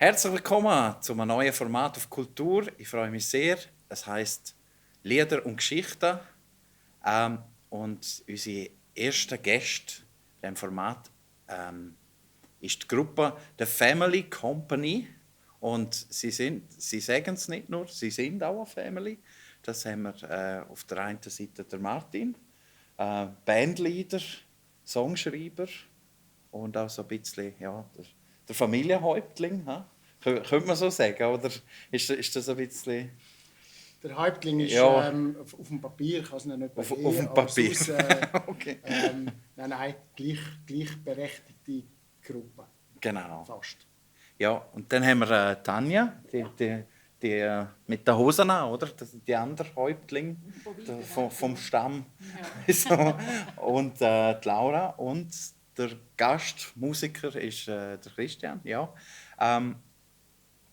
Herzlich willkommen zu einem neuen Format auf Kultur. Ich freue mich sehr. Es heißt Lieder und Geschichten. Und unsere erste Gäste in diesem Format ist die Gruppe The Family Company. Und sie sagen es nicht nur, sie sind auch eine Family. Das haben wir auf der einen Seite der Martin, Bandleader, Songschreiber und auch so ein bisschen der Familienhäuptling. Könnte man so sagen, oder ist das ein bisschen... Der Häuptling ist Ja, auf dem Papier, kann es noch nicht auf geben, dem aber Papier. sonst, Okay. nein, gleichberechtigte Gruppe, Genau. fast. Ja, und dann haben wir Tanja, die mit den Hosen an, oder? Das ist die andere Häuptling vom Stamm. Ja. So. Und die Laura und der Gastmusiker ist der Christian. Ja,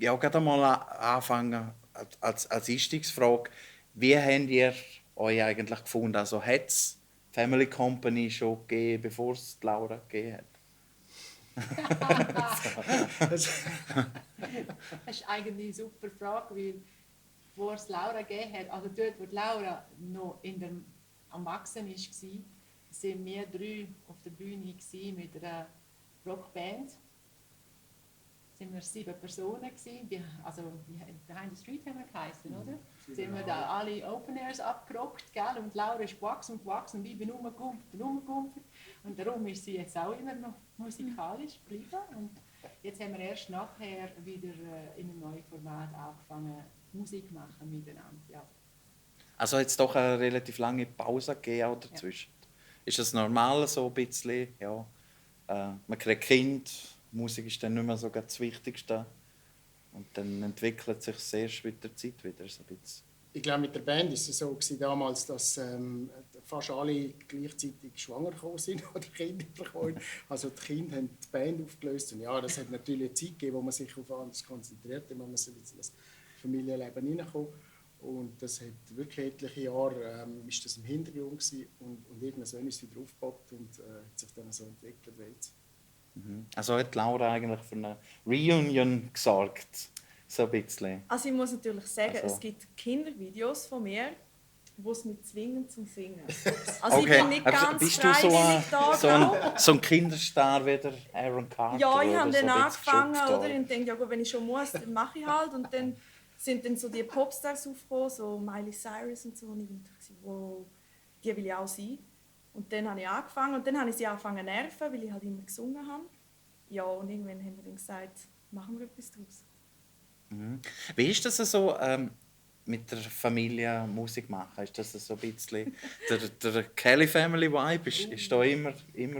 ja, gerade mal anfangen als Einstiegsfrage. Wie habt ihr euch eigentlich gefunden? Also hat es Family Company schon gegeben, bevor es die Laura gegeben hat? Das, Das ist eigentlich eine super Frage, weil wo es Laura gegeben hat, also dort, wo die Laura noch am Wachsen war, sind wir drei auf der Bühne mit einer Rockband. Sind wir 7 Personen gewesen. Behind the Street haben wir geheißen, oder? Sind wir da alle Open Airs abgerockt, gell? Und Laura ist gewachsen und ich bin rumgegumpelt. Und darum ist sie jetzt auch immer noch musikalisch geblieben. Und jetzt haben wir erst nachher wieder in einem neuen Format angefangen, Musik machen miteinander. Ja. Also hat es doch eine relativ lange Pause gegeben auch dazwischen. Ja. Ist das normal so ein bisschen? Ja, man kriegt Kind, Musik ist dann nicht mehr so das Wichtigste. Und dann entwickelt sich es erst mit der Zeit wieder so ein bisschen. ich glaube, mit der Band war es so damals, dass fast alle gleichzeitig schwanger gekommen sind oder Kinder bekommen. Also die Kinder haben die Band aufgelöst. Und ja, das hat natürlich eine Zeit gegeben, wo man sich auf anderes konzentriert, wenn man so in das Familienleben hineinkommt. Und das hat wirklich etliche Jahre ist das im Hintergrund gewesen. Und irgendwann ist es wieder aufgebaut und hat sich dann so entwickelt wie jetzt. Also hat Laura eigentlich für eine Reunion gesorgt, so ein bisschen. Also ich muss natürlich sagen, Also. Es gibt Kindervideos von mir, die es mich zwingen zum Singen. Also Okay. ich bin nicht ganz Bist du so freiwillig da. so ein Kinderstar wie der Aaron Carter? Ja, ich habe oder dann so ein bisschen angefangen, geschupft, oder? Und denke, ja gut, wenn ich schon muss, dann mache ich halt. Und dann sind dann so die Popstars aufgekommen, so Miley Cyrus und so. Und ich dachte, wow, die will ich auch sein. Und dann habe ich angefangen und dann habe ich sie angefangen zu nerven, weil ich halt immer gesungen habe. Ja, und irgendwann haben wir dann gesagt, machen wir etwas daraus. Wie ist das so mit der Familie Musik machen? Ist das so ein bisschen der Kelly Family Vibe? Ist da immer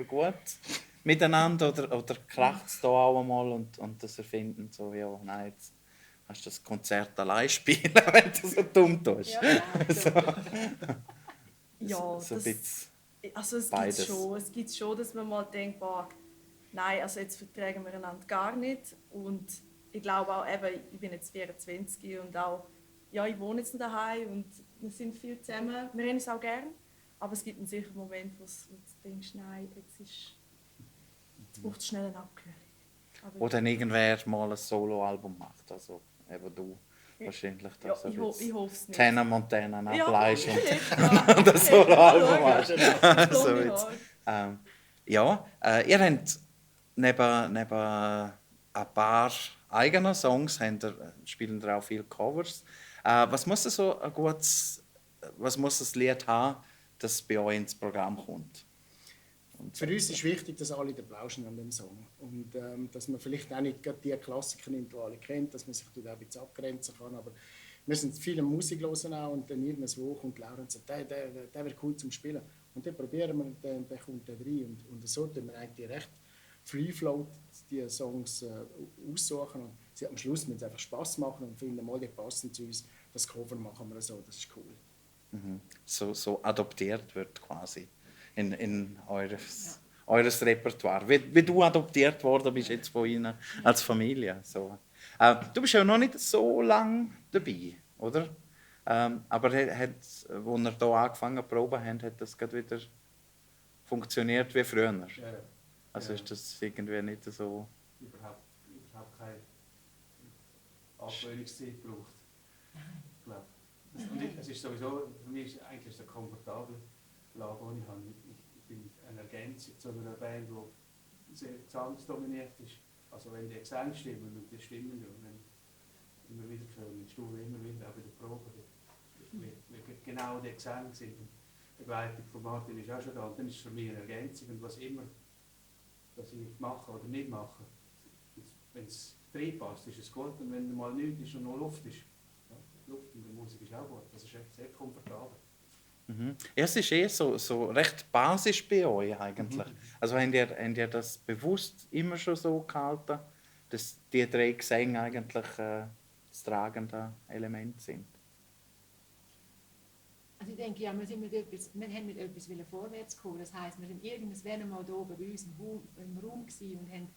gut miteinander oder kracht es da auch einmal und das Erfinden so, ja, nein, jetzt hast du das Konzert allein spielen, wenn du so dumm tust? Ja, so. Ja, so ein bisschen es beides. gibt schon, dass man mal denkt, boah, nein, also jetzt vertragen wir einander gar nicht. Und ich glaube auch, eben, ich bin jetzt 24 und auch, ja, ich wohne jetzt daheim und wir sind viel zusammen. Wir haben es auch gern, aber es gibt einen sicher Moment, wo du denkst, nein, jetzt braucht es schnell eine Abkühlung. Aber Wo dann irgendwer mal ein Soloalbum macht, also eben du. Wahrscheinlich ja, das ich hoffe es nicht. Tana Montana ableist ja, und das Soloalbum hast. So So jetzt. Ja, ihr habt neben ein paar eigenen Songs spielen ihr auch viele Covers. Was muss das Lied haben, dass es bei euch ins Programm kommt? Für uns ist wichtig, dass alle den Plauschen an dem Song. Und dass man vielleicht auch nicht die Klassiker nimmt, die alle kennt, dass man sich dort auch ein bisschen abgrenzen kann. Aber wir sind viele Musik hören auch und dann irgendwo kommt Laura und sagt, der wäre cool zum Spielen. Und dann probieren wir, dann kommt der rein. Und so tun wir eigentlich recht free float die Songs aussuchen. Und am Schluss müssen sie einfach Spass machen und finden, mal die passen zu uns. Das Cover machen wir so, das ist cool. So adoptiert wird quasi in eures Repertoire. Wie du adoptiert worden bist jetzt von ihnen als Familie. So. Du bist ja noch nicht so lange dabei, oder? Aber als ihr hier angefangen zu proben habt, hat das gerade wieder funktioniert wie früher? Ja. Also ist das irgendwie nicht so... Überhaupt Abgewöhnungszeit braucht. Ich glaube. Es ist sowieso, für mich ist eigentlich eine komfortable Lage, die ich habe. Ich bin eine Ergänzung zu einer Band, die sehr gesangsdominiert ist. Also wenn die Gesänge stimmen, und die stimmen ja, wenn immer wieder hören, in Stuhl immer wieder, auch bei der Probe, wie genau die Gesänge sind. Die Begleitung von Martin ist auch schon da, und dann ist es für mich eine Ergänzung, und was immer dass ich mache oder nicht mache, wenn es reinpasst, ist es gut, und wenn mal nichts ist und noch Luft ist, ja, Luft in der Musik ist auch gut, das ist echt sehr komfortabel. Mhm. Ja, es ist so recht basisch bei euch eigentlich. Also habt ihr das bewusst immer schon so gehalten, dass die 3 Gesänge eigentlich das tragende Element sind? Also ich denke, ja, wir haben mit etwas vorwärts kommen. Das heisst, wir sind irgendwann einmal hier bei uns im Raum gewesen und haben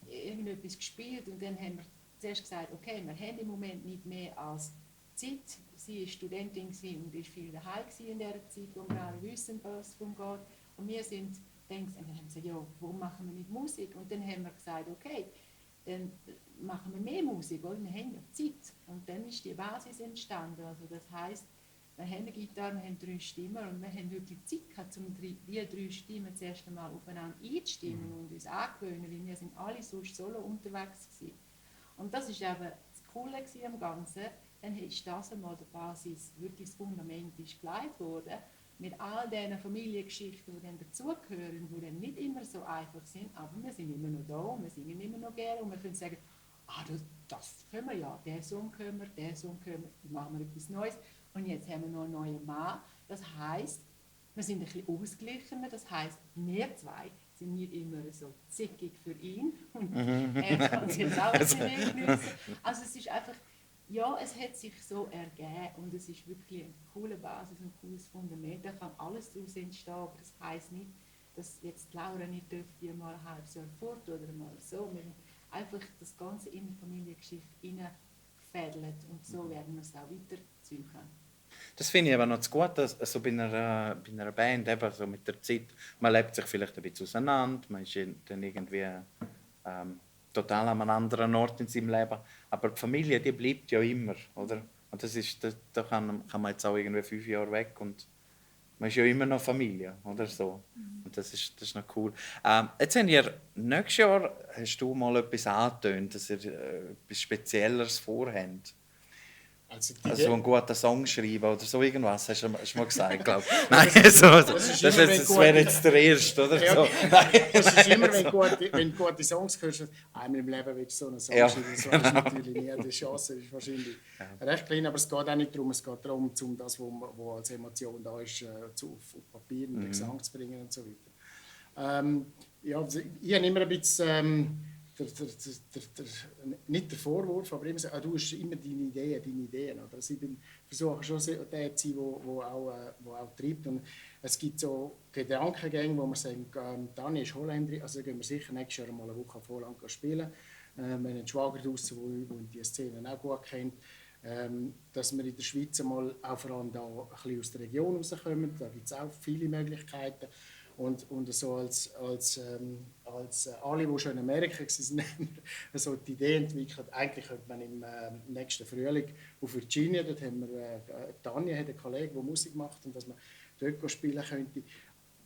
irgendetwas gespielt, und dann haben wir zuerst gesagt, okay, wir haben im Moment nicht mehr als Zeit. Sie war Studentin und war viel daheim in dieser Zeit, wo wir alle wissen, was es geht. Und wir sind dann haben wir gesagt, ja, warum machen wir nicht Musik? Und dann haben wir gesagt, okay, dann machen wir mehr Musik, oder? Wir haben ja Zeit. Und dann ist die Basis entstanden. Also das heisst, wir haben eine Gitarre, wir haben 3 Stimmen, und wir haben wirklich Zeit gehabt, um die 3 Stimmen zuerst einmal aufeinander einzustimmen und uns angewöhnen, weil wir sind alle sonst solo unterwegs gewesen. Und das ist eben das Coole am Ganzen. Dann ist das einmal die Basis, wirklich das Fundament ist gelegt worden, mit all diesen Familiengeschichten, die dann dazugehören, die dann nicht immer so einfach sind, aber wir sind immer noch da und wir singen immer noch gerne, und wir können sagen, das können wir ja, den Song können wir, dann machen wir etwas Neues, und jetzt haben wir noch einen neuen Mann. Das heisst, wir sind ein bisschen ausgeglichener, das heisst, wir 2 sind nicht immer so zickig für ihn, und er kann es jetzt auch nicht geniessen. Also es ist einfach, ja, es hat sich so ergeben, und es ist wirklich eine coole Basis, ein cooles Fundament. Da kann alles daraus entstehen, aber das heisst nicht, dass jetzt Laura nicht dürfte mal ein halbes Jahr fort oder mal so. Wir haben einfach das Ganze in die Familiengeschichte hineingefädelt, und so werden wir es auch weiterziehen. Das finde ich aber noch zu gut, dass, also bei einer Band, eben so mit der Zeit, man lebt sich vielleicht ein bisschen auseinander, man ist dann irgendwie total an einem anderen Ort in seinem Leben, aber die Familie, die bleibt ja immer, oder? Und da kann man jetzt auch irgendwie 5 Jahre weg, und man ist ja immer noch Familie, oder so. Und das ist noch cool. Jetzt haben ihr nächstes Jahr, hast du mal etwas angetönt, dass ihr etwas Spezielleres vorhabt. Also einen guten Song schreiben oder so irgendwas, hast du mal gesagt, glaube ich. Nein, das wäre jetzt der Erste, oder? Ja, so. das ist immer, wenn du gute Songs hörst, einmal im Leben willst du so einen Song schreiben, das ist natürlich nie. Die Chance ist wahrscheinlich recht klein, aber es geht auch nicht darum, es geht darum, um das, was als Emotion da ist, auf Papier und den Gesang zu bringen und so weiter. Also ich habe immer ein bisschen... nicht der Vorwurf, aber immer sagen, du hast immer deine Ideen. Oder? Also ich versuche schon der zu sein, der auch treibt. Und es gibt so Gedankengänge, wo man sagt, Dani ist Holländerin, also gehen wir sicher nächstes Jahr mal eine Woche vor Holland spielen. Wir haben einen Schwager draussen, der die Szene auch gut kennt. Dass wir in der Schweiz mal auch vor allem da ein bisschen aus der Region rauskommen. Da gibt es auch viele Möglichkeiten. Und so als alle, die schon in Amerika waren, so die Idee entwickelt, eigentlich könnte man im nächsten Frühling auf Virginia, dort haben wir, Tanja hat einen Kollegen, der Musik macht, und dass man dort spielen könnte.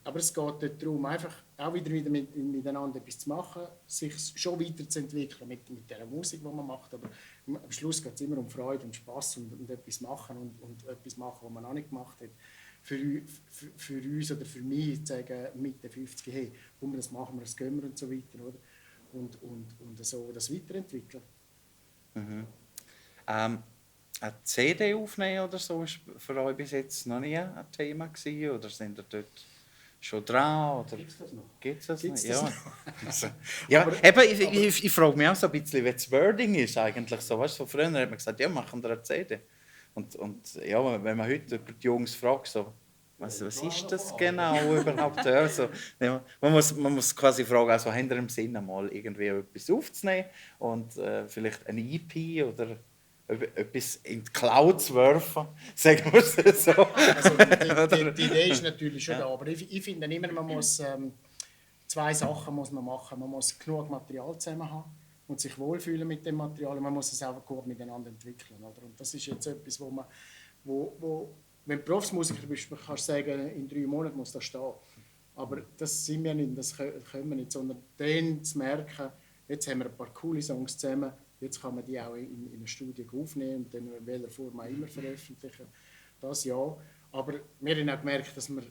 Aber es geht dort darum, einfach auch wieder miteinander etwas zu machen, sich schon weiterzuentwickeln mit der Musik, die man macht. Aber am Schluss geht es immer um Freude und Spass und etwas machen und etwas machen, was man noch nicht gemacht hat. Für uns oder für mich zu sagen, Mitte 50, hey, komm, das machen wir, das gehen wir und so weiter. Oder? Und so das weiterentwickeln. Mhm. Eine CD aufnehmen oder so war für euch bis jetzt noch nie ein Thema gewesen, oder sind ihr dort schon dran? Gibt es das noch? Gibt's das noch? Ja. Ja, ich frage mich auch so ein bisschen, wie das Wording ist eigentlich so. Weißt, so früher hat man gesagt, ja, machen wir eine CD. Und ja, wenn man heute über die Jungs fragt, so, was ist das genau überhaupt? Also, ja, man muss quasi fragen, also, haben ihr im Sinn, mal irgendwie etwas aufzunehmen und vielleicht eine EP oder etwas in die Cloud zu werfen, sagen wir es so. Also die Idee ist natürlich schon da, aber ich finde immer, man muss 2 Sachen muss man machen. Man muss genug Material zusammen haben, und sich wohlfühlen mit dem Material. Man muss es einfach gut miteinander entwickeln. Oder? Und das ist jetzt etwas, wenn du Berufsmusiker bist, kannst du sagen, in 3 Monaten muss das stehen. Aber das sind wir nicht, das können wir nicht, sondern dann zu merken, jetzt haben wir ein paar coole Songs zusammen, jetzt kann man die auch in einer Studie aufnehmen und dann in welcher Form auch immer veröffentlichen. Das ja. Aber wir haben auch gemerkt, dass wir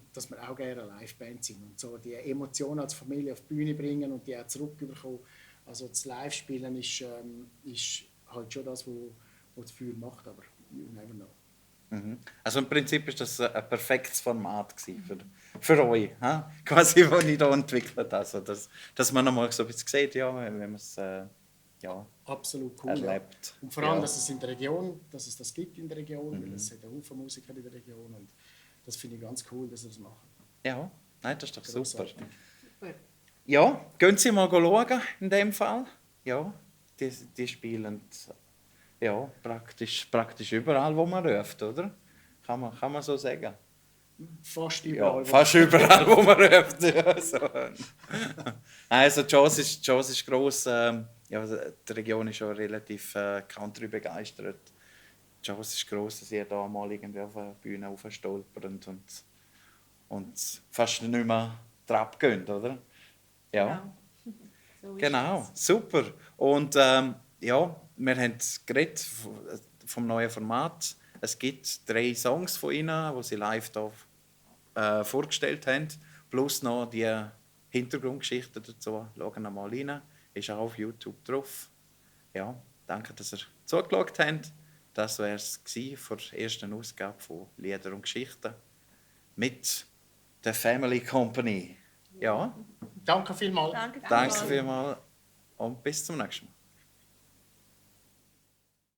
auch gerne eine Liveband sind und so die Emotionen als Familie auf die Bühne bringen und die auch zurückbekommen. Also das Live-Spielen ist halt schon das, was das Feuer macht, aber you never know. Also im Prinzip ist das ein perfektes Format für euch, quasi, was ich hier entwickelt habe. Also, dass man noch mal so etwas sieht, ja, wenn man es Absolut cool. erlebt. Ja. Und vor allem, dass es in der Region, dass es das gibt in der Region, weil es hat einen Haufen Musiker in der Region und das finde ich ganz cool, dass sie das machen. Ja, nein, das ist doch super. Super. Ja, gehen Sie mal schauen, in dem Fall. Ja, die spielen ja, praktisch überall, wo man ruft, oder? Kann man so sagen. Fast überall. Ja, fast überall, wo man ruft. Ja, so. Also Joss ist gross. Ja, die Region ist schon relativ Country begeistert. Joss ist gross, dass ihr da mal irgendwie auf eine Bühne aufstolpert und fast nicht mehr Trab geht, oder? Ja. So ist Genau, es. super. Und ja, wir haben geredet vom neuen Format. Es gibt 3 Songs von ihnen, die sie live hier vorgestellt haben, plus noch die Hintergrundgeschichten dazu. Schauen wir mal rein. Ist auch auf YouTube drauf. Ja, danke, dass ihr zugeschaut habt. Das war es für die erste Ausgabe von Lieder und Geschichten mit der Family Company. Ja, Danke vielmals. Danke danke vielmals und bis zum nächsten Mal.